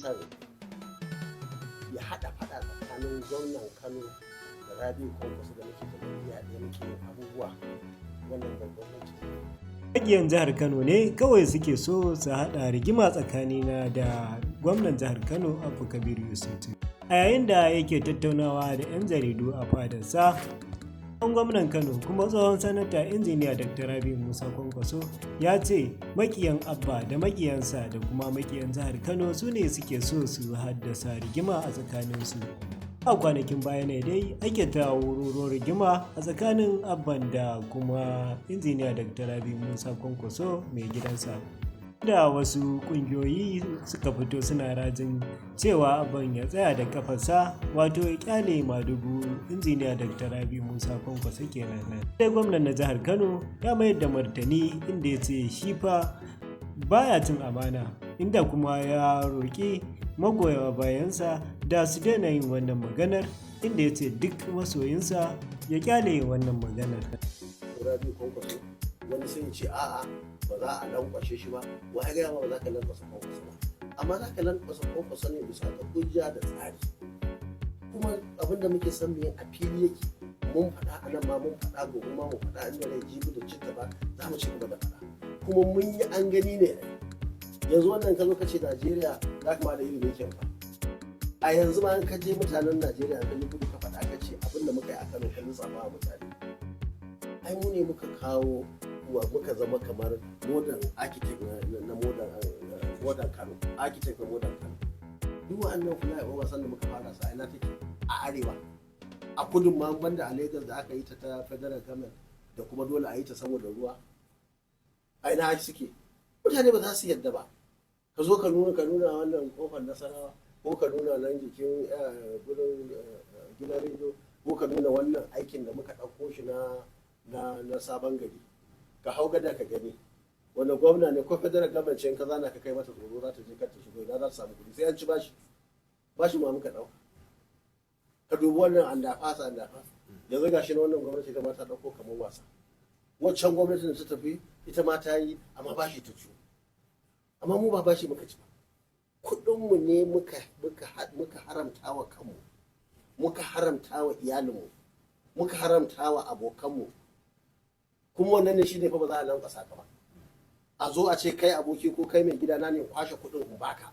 Son ya haɗa faɗa tsakanin gwamnan Kano da Rabiu Kwankwaso da muke jam'iyya ɗaya muke yin abubuwa, wannan babban laifi. Makiyan jihar Kano ne kawai suke so su haɗa rigima tsakanina da gwamnan jihar Kano, Abba Kabir Yusuf. A yayin da yake tattaunawa da 'yan jaridu a fadarsa, tsohon gwamnan Kano kuma tsohon sanata, Injiniya Dr. Rabiu Musa Kwankwaso, ya ce makiyan Abba da makiyansa da kuma makiyan jihar Kano su ne suke so su haddasa rigima a tsakaninsu. A kwanakin baya ne dai ake ta wururuwar rigima a tsakanin Abban da kuma Injiniya Dr. Rabiu Musa Kwankwaso, mai gidansa, da wasu kungiyoyi suka fito suna rajin cewa Abban ya tsaya da kafarsa, wato ya kyale madugu Injiniya Dr. Rabiu Musa Kwankwaso kenan. Sai gwamnan na jihar Kano ya mayar da martani, inda ya ce shi fa baya cin amana, inda kuma ya roƙi magoya bayansa da su daina yin wannan maganar, inda ya ce duk masoyinsa ya kyale wannan maganar. Rabiu Kwankwaso, wani sai ya ce a'a, ba za a lankwashe shi ba. Wa ya gaya ma ba za ka lankwasa Kwankwaso ba? Amma za ka lankwasa Kwankwaso ne bisa ga hujja da tsari. Kuma abin da muke son mu yi a fili yake. Mun faɗa a nan ma, mun faɗa, gobe ma mu faɗa, inda rai, jibi da citta ba za mu ci gaba da faɗa. Kuma mun yi, an gani ne. Yanzu wannan ka zo ka ce Najeriya za ka ma da ilimi kyan ba. A yanzu ma an ka je mutanen Najeriya, ka je kudu, ka faɗa, ka ce abin da muka yi a Kano, ka lissafa wa mutane. Ai mu ne muka kawo wa muka zama kamar modern architect na modern Kano, architect na modern Kano. Duk wa'annan flyover sanda muka fara sa, ina take a arewa? A kudun ma, banda a Lagos da aka yi ta ta federal government, da kuma dole a yi ta saboda ruwa, a ina suke? Mutane ba za su yadda ba. Ka zo ka nuna wannan Kofar Nasarawa, ko ka nuna nan jikin gurin gidan rediyo, ko ka nuna wannan aikin da muka ɗauko shi na Sabon Gari, ka hau gada ka gani. Wanda gwamna ne ko federal government ce, in ka zana ka kai mata, tsoro za ta je kar ta shigo. Ina za ta samu kuɗi? Sai an ci bashi. Bashi ma muka ɗauka. Ka dubi wannan underpass, underpass. Yanzu gashi na wannan gwamnati ita ma ta ɗauko kamar wasa. Waccan gwamnatin da ta tafi, ita ma ta yi, amma bashi ta ciwo. Amma mu ba bashi muka ci ba, kuɗinmu ne muka haramta wa kanmu, muka haramta wa iyalinmu, muka haramta wa abokanmu. Kuma wannan ne shi ne fa ba za a lankwasa ka ba. A zo a ce kai aboki ko kai mai gidana ne, kwashe kuɗin in baka.